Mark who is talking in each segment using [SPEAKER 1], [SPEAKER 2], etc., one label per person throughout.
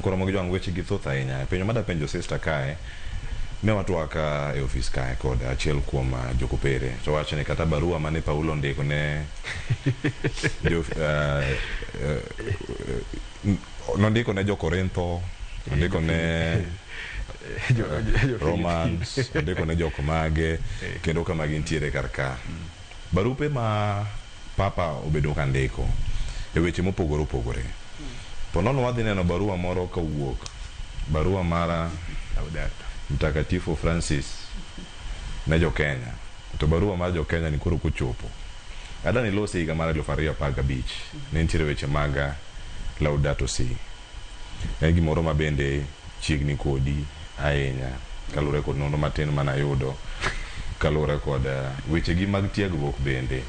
[SPEAKER 1] Nyakoro mogi jwang' weche gi thoth ahinya. Penjo mada penjo sister kae, ne watwak e ofis kae kod achiel kuom jokopere to wacho ni kata barua mane Paulo ondiko ne jo, nondiko ne jo-Korintho, nondiko ne Romans, ondiko ne jok mage kendo kama gintiere kar ka. Barupe ma Papa obedo ka ndiko e weche mopogore opogore. Po nono wadhi neno barua moro kawuok, barua mar Mtakatifu Francis ne jo Kenya. To barua mar jo Kenya ni koro kochopo. Ada nilose higa mar 2015, ne nitiere weche mag Laudato Si. En gimoro ma bende chiegni kodi ahinya kaluwore kod nonro matin manayudo kaluwore kod wechegi mag tiegruok bende.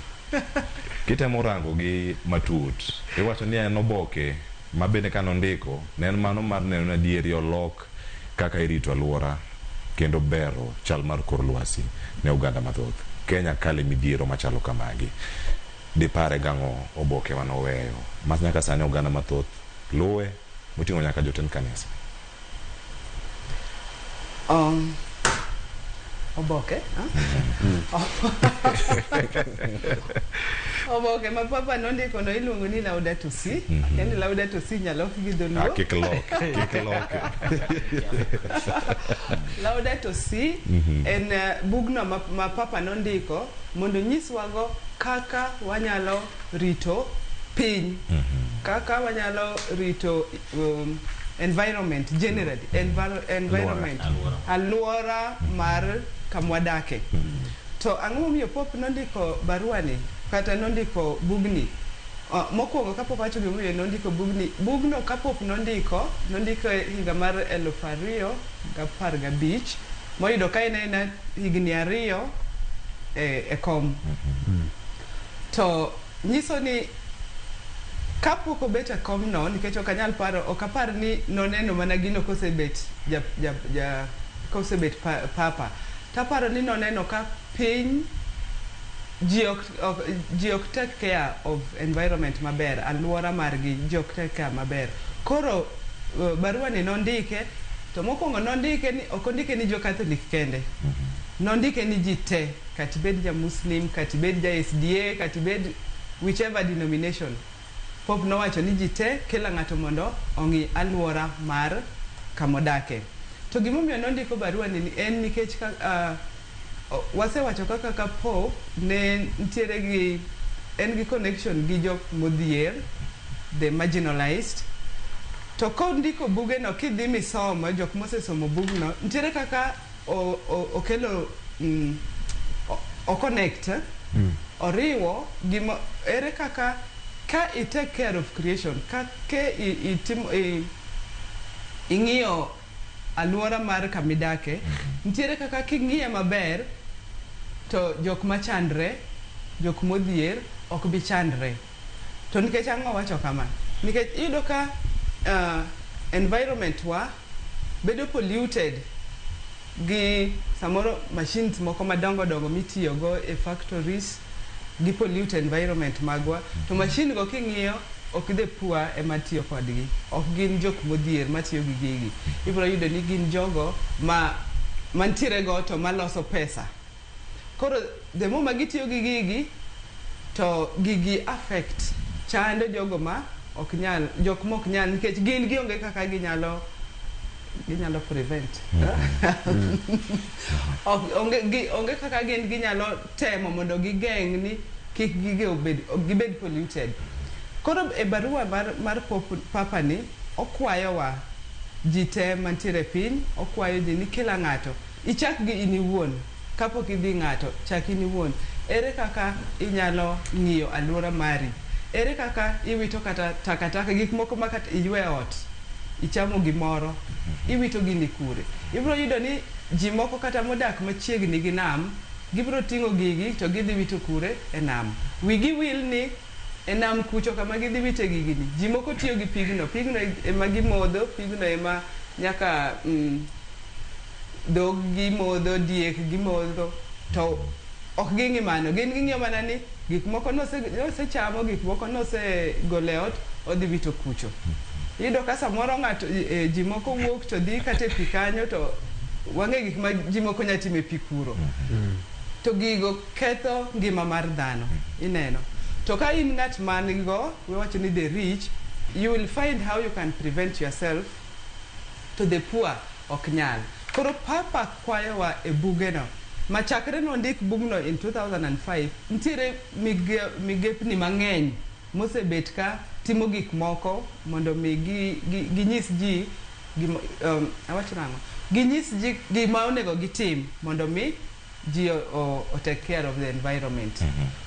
[SPEAKER 1] Kitemo rango gi matut, iwacho ni en oboke ma bende kanondiko ne en mano mar neno ni adieri olok kaka irito aluora kendo bero chal mar kor lwasi ne oganda mathoth. Kenya kale midhiero machalo kamagi. Dipare gang'o oboke manoweyo ma nyaka sani oganda mathoth luwe moting'o nyaka jotend kanisa?
[SPEAKER 2] Oboke oboke ma papa nondiko no iluongo ni Laudato Si. Akia ni Laudato Si nyalok gi dholuo.
[SPEAKER 1] Ah, kik lok, kik lok.
[SPEAKER 2] Laudato Si en bugno ma papa nondiko mondo onyiswago kaka wanyalo rito piny, kaka wanyalo rito environment generally, environment, aluora mar kamwadake. To ang'o momiyo Pope nondiko barua ni kata nondiko bugni? Mokwongo kapok awacho gimomiyo nondiko bugni, bugno ka Pope nondiko, nondiko e higa mar 2015, moyudo ka en aena higni 2 e kom. To nyiso ni kapok obet e komno, nikech ok anyal paro, ok apar ni noneno mana gino kosebet ja, ja, ja, kosebet papa. Taparo ni noneno ka piny ji ok take care of environment maber, aluora margi ji ok take care maber. Koro barua ni nondike, to mokwongo nondike ni ok ondike ni jo Catholic kende. Nondike ni ji te, kata ibed ja Muslim, kata ibed ja SDA, kata ibed whichever denomination. Pope nowacho ni ji te, kila ng'ato mondo ong'i aluora mar kamodake. To gimomiyo nondiko barua ni en nikech ka, wasewacho kaka ka Pope ne nitiere gi, en gi connection gi jok modhier, the marginalized. To kondiko bugeno kidhi misomo, jok mosesomo bugno, nitiere kaka okelo o connect, oriwo gima ere kaka ka i take care of creation, ka ke ing'iyo aluora mar kamidake, nitiere kaka king'iye maber to jok machandre, jok modhier ok bi chandre. To nikech ang'o wacho kama? Nikech iyudo ka environment wa bedo polluted gi samoro machines moko madongo dongo mitiyogo e factories, gi pollute environment magwa. To machine go king'iyo ok the poor ema tiyo kodgi, ok gin jok modhier matiyo gi gigi. Ibiro yudo ni gin jogo ma mantiere go to maloso pesa. Koro the more ma gitiyo gi gigi to gigi affect, chando jogo ma ok nyal, jok mok nyal, nikech gin gionge kaka ginyalo prevent. Ok, onge kaka gin ginyalo temo mondo gigeng' ni kik gige obed, gibed polluted. Koro e barua mar Papa ni okwayowa ji te mantiere e piny, okwayo ji ni kila ng'ato ichak gi in iwuon, kapok idhi ng'ato, chak in iwuon. Ere kaka inyalo ng'iyo aluora mari? Ere kaka iwito kata takataka, gik moko ma kata iywe ot, ichamo gimoro, iwito gini kure? Ibiro yudo ni ji moko kata modak machiegni gi nam, gibiro ting'o gigi to gidhi wito kure? E nam. Wigi wil ni e nam kucho kama gidhi wite gigi ni, ji moko tiyo gi pigno, pigno ema gimodho, pigno ema nyaka dhog gimodho, diek gimodho, to ok ging'i mano. Gin ging'iyo mana ni gik moko nosechamo, gik moko nosegolo e ot, odhi wito kucho. Iyudo ka samoro ng'ato ji moko wuok to dhi kata e pi kanyo to wang'e gik ma ji moko nya timo e pi kuro. To gigo ketho ngima mar dhano, ineno. To ka in ng'at man go, wawacho ni the rich, you will find how you can prevent yourself to the poor ok nyal. Koro Papa kwayowa e bugeno. Machakre nondik bugno in 2005, nitiere migepni mang'eny mosebet ka timo gik moko mondo mi ginyis ji awach nang'o? Ginyis ji gima onego gitim mondo mi ji o take care of the environment.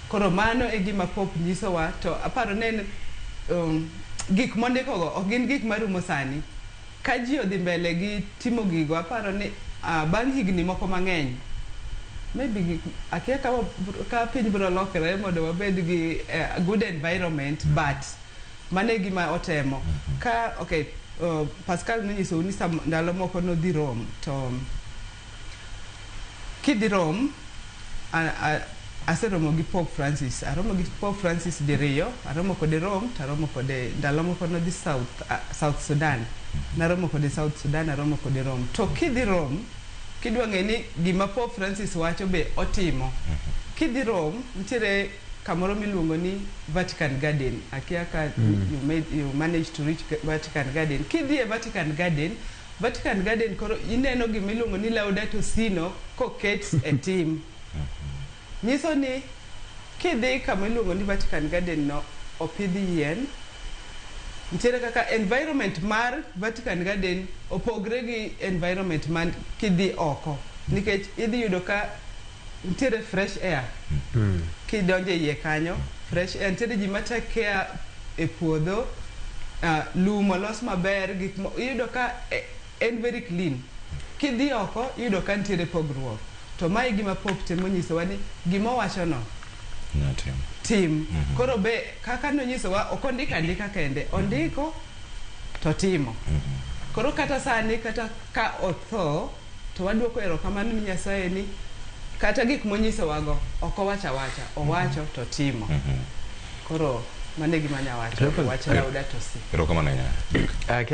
[SPEAKER 2] Koro mano e gima Pope nyisowa to aparo ni en gik mondikogo ok gin gik marumo sani. Ka ji odhi mbele gi timo gigo aparo ni bang' higni moko mang'eny maybe akia ka piny biro lokore mondo wabed gi good environment but mano e gima otemo. Ka okay, Pascal nonyisou ni ndalo moko nodhi Rome to kidhi Rome aseromo gi Pope Francis. Aromo gi Pope Francis diriyo, aromo kode Rome to aromo kode ndalo moko nodhi South Sudan. Naromo kode South Sudan, aromo kode Rome. To kidhi Rome, kidwa ng'e ni gima Pope Francis wacho be otimo. Kidhi Rome, nitiere kamoro miluongo ni Vatican Garden. Akia ka you manage to reach Vatican Garden. Kidhi e Vatican Garden, Vatican Garden koro ineno gima iluongo ni Laudato Si no koket e tim. Nyiso ni kidhi kama iluongo ni Vatican Garden no opidh yien. Nitiere kaka environment mar Vatican Garden opogre gi environment man kidhi oko. Nikech idhi yudo ka nitiere fresh air. Kidonjo e iye kanyo, fresh air. Nitiere ji ma take care e puodho, lum olos maber, gik iyudo ka en very clean. Kidhi oko, iyudo ka nitiere pogruok. To mae gima Pope temo nyisowa ni gima owachono tim. Koro be kaka nonyisowa ok ondiko andika kende, ondiko to timo. Koro kata sani kata ka otho to waduoko erokamano ni Nyasaye ni kata gik monyisowago ok owacho awacha, owacho to timo. Koro mano e gima anya wacho wach Laudato Si.
[SPEAKER 1] Erokamano ahinya.